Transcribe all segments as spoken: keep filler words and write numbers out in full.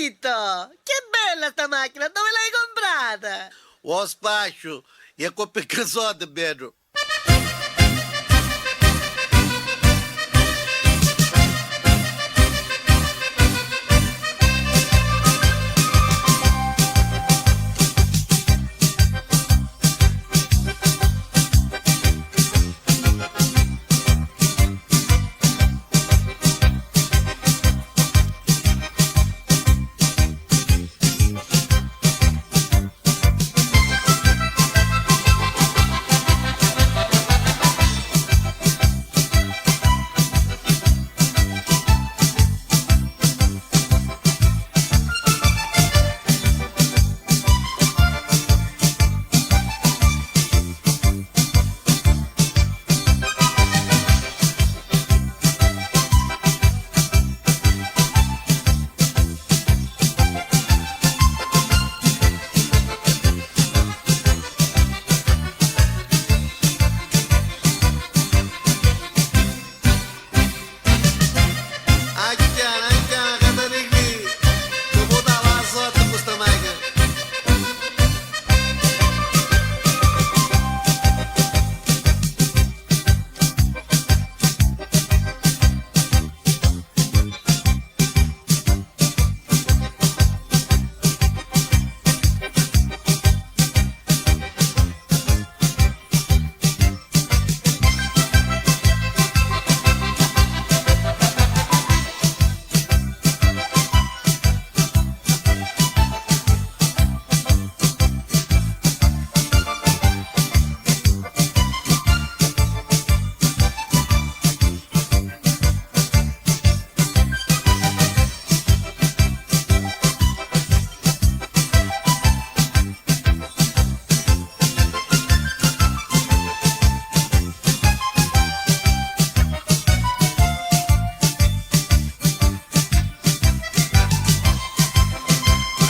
Zitto! Che bella sta macchina, dove l'hai comprata? O spasciu, e cu picca soddi, beddu. Acchiana, acchiana, ca ti righi, ti puta la sorti cu sta maca.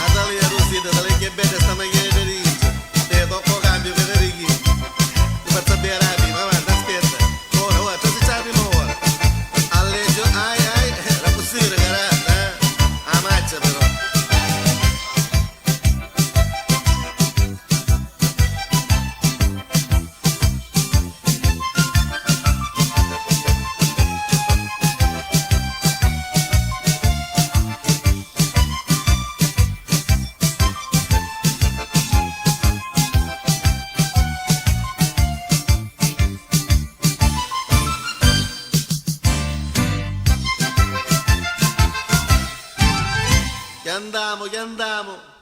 Natalia Rosita, talè che bedda sta maglietta di rinzo. Te tocco cambio, che te dico? Ti faccio bere la prima, avanti, aspetta. Ora, ora, ti si la prima ora. Alleggio, ai, ai, eh, la possibile, cara, eh? A macchia però. Chiantamu, chiantamu.